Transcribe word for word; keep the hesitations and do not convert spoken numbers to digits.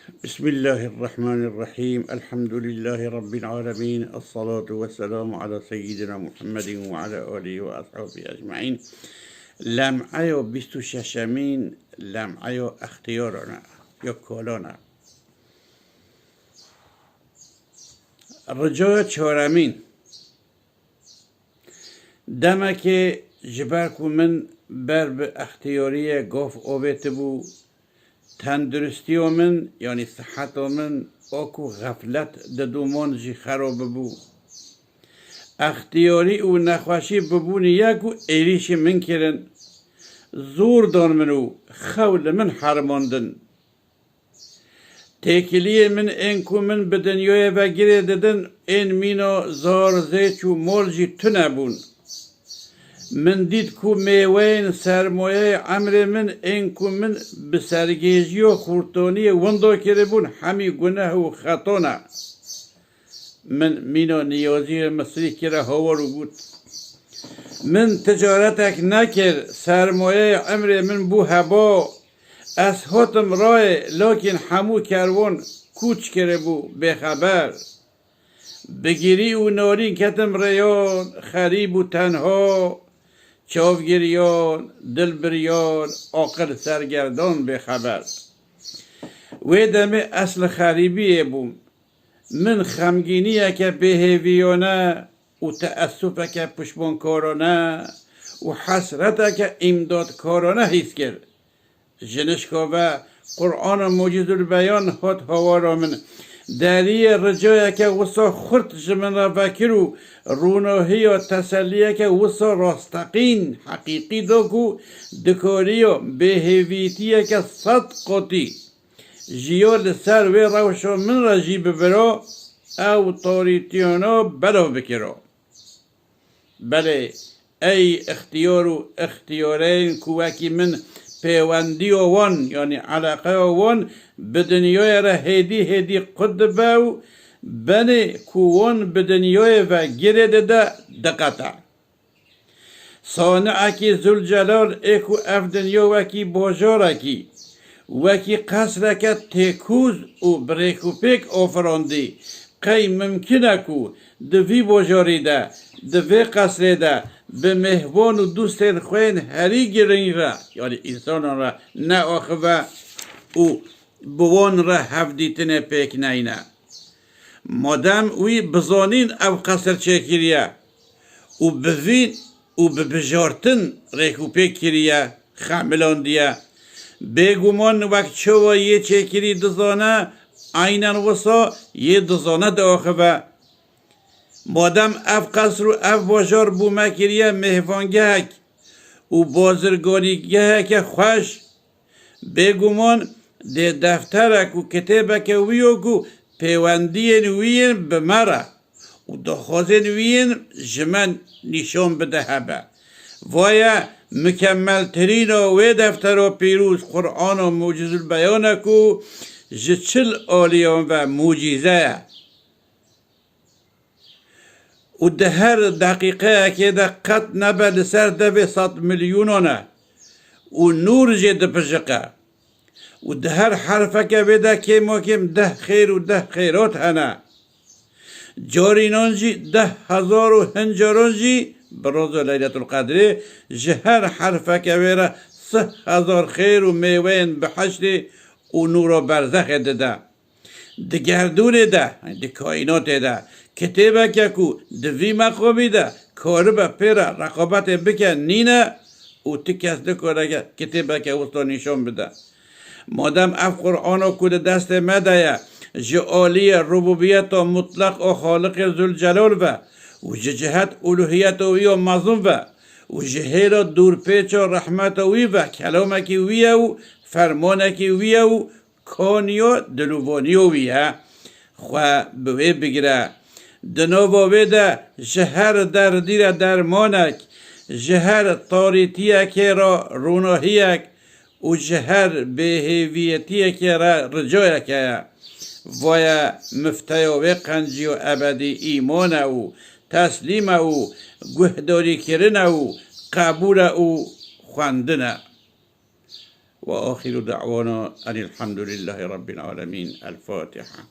بسم الله الرحمن الرحيم. الحمد لله رب العالمين. الصلاة والسلام على سيدنا محمد وعلى آله وأصحابه أجمعين. Lem'eya bîst û şeşemîn, lem'eya extiyarana ya kalana. Ricaya çaremîn. Demekê ji ber ku min ber bi extiyariyê gaf avêtibû, tenduristiya min, yanî siheta min, a ku xeflet didoman jî xera bibû. Extiyarî û nexweşî bibûne ya ku êrîşî min kirin. Zor dan min û xew li min herimandin. Têkiliyên min ên ku min bi dinyayê ve girê didin, ên mîna zar, zêç û mol jî tune bûn. Min dît ku mêweyên sermayeyê emrê min ên ku min bi sergêjiya xurtaniyê winda kiribûn, hemî guneh û xeta ne. Min mîna niyaziyê Misrî kire hawar û got, Min ticaretek nekir, sermayeyê emrê min bû heba. Ez hatim rayê, lakîn hemû kerwan kûç kiribû bêxeber. Bi girî û narîn ketim rêyan, xerîb û tenha, çav giryan, dil biryan, aqil sergerdan bêxeber. Wê demê ez li xerîbiyê bûm. Min xemgîniyeke bêhêviyane û teessufeke pişmankarane û hesreteke îmdadkarane hîs kir. Ji nişka ve Qur'ana Mucizul Beyan hat hawara min. Deriyê ricayeke wisa xurt ji min re vekir û rûnahiya teselliyeke wisa rasteqîn, heqîqî da ku dikariya bêhêvîtiyeke sed qatî ji ya li ser wê rewşa min re jî bibira, ew tarîtiyana belav bikira. Belê, ey ixtiyar û ixtiyareyên ku wekî min pêwendiya wan, yanî eleqeya wan bi dinyayê re hêdî hêdî qut dibe û benê ku wan bi dinyayê ve girê dide, diqete. Sani'ekî Zûlcelal ê ku ev dinya wekî bajarekî, wekî qesreke têkoz û bi rêkûpêk afirandî, qey mimkin e ku di vî bajarî de, di vê qesrê de bi mêhvan û dostên xwe yên herî girîng re, yanî însanan re neaxive û bi wan re hevdîtinê pêk neyne? Madem wî bi zanîn ev qesir çêkiriye û bi vîn û bi bijartin rêkûpêk kiriye, xemilandiye, bêguman wek çawa yê çêkirî dizane, eynen wisa yê dizane diaxive. Madem ev qesr û ev bajar bo me kiriye mêhvangehek û bazirganîgeheke xweş, bêguman dê defterek û kitêbeke wî yo ku pêwendiyên wî yên bi me re û daxwazên wî yên ji me nîşan bide hebe. Vaye, mikemeltirîna wê deftera pîroz Qur'ana Mucizul Beyan e ku ji çil aliyan ve mucîze ye. Û di her deqîqeyekê de qet nebe li ser devê sed milyûnan e û nûr jê dipijiqe. Û di her herfeke wê de kêmakêm deh xêr û deh xêrat hene. Carînan jî deh hezar û hin caran jî bi roza Leyletul Qedrê ji her herfeke wê re sih hezar xêr û mêweyên bihiştê û nûra berzexê dide. Di gerdûnê de, di kaînatê de, kitêbeke ku di vî meqamî de karibe pê re reqabetê bike nîne û ti kes nikare kitêbeke wisa nîşan bide. Madem ev Qur'ana ku di destê me de ye, ji aliyê rububiyeta mutleq a Xaliqê Zûlcelal ve û ji cihet uluhiyeta wî ya mezin ve û ji hêla dûrpêça rehmeta wî ve kelamekî wî ye û fermanekî wî ye û kaniya dilûvaniya wî ye. Xwe bi wê bigire. Di nava wê de ji her derdî re dermanek, ji her tarîtiyekê re rûnahiyek û ji her bêhêviyetiyekê re ricayek heye. Vaye mifteya wê qenciya ebedî îman e û teslîm e û guhdarîkirin e û qebûl e û xwendin e. وآخر دعوانا أن الحمد لله رب العالمين. الفاتحة.